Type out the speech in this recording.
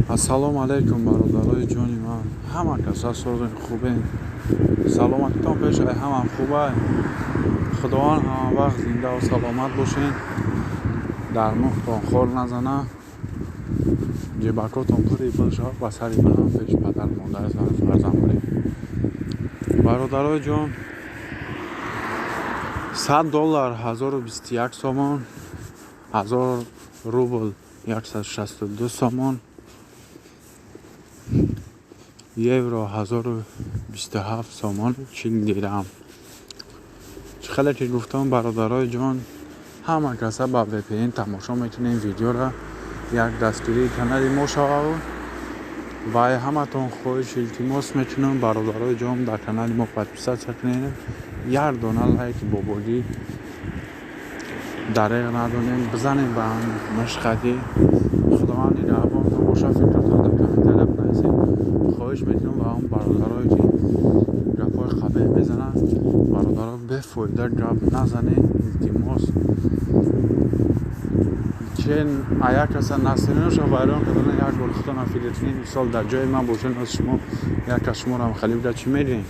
Ассалому алайкум, бародарои ҷони ман. Ҳама каса созен, хубен, саломатитон пеш ай ҳама хубай. Худованд ҳама вақт зиндаву саломат бошен, дар мухтон хор назана, ҷебакотон пури пул шавад, ба сари баланд пеши падару модар, зану фарзанд бурем. Бародарои ҷон, 100 доллар 1021 сомон, 1000 рубл 162 сомон, евро 1027 сомону 40 дирам. Чӣ хеле ки гуфтам, бародарои ҷон, ҳама каса ба VPN тамошо мекунем видеора. Як дастгирии канали мо шававу вай ҳаматон хоҳиш, илтимос мекунам, бародарои ҷон, дар канали мо подписаться кунед, як дона лайки бобогӣ дареғ надонем, бизанем ба мушқатӣ. Худованд нигаҳбонтон боша. Фикратон дар комментария бинависед. Хоҳиш мекунам ба он бародарое, ки гапҳои қабеҳ мезананд: бародаро, бефоида гап назанед, илтимос. Чен як каса настроениашо вайрон кардана, як бор худтонам фикр кунед. Мисол, дар ҷои ман бошед, аз шумо як кас шуморо хали бигӯяд, чӣ мегӯед?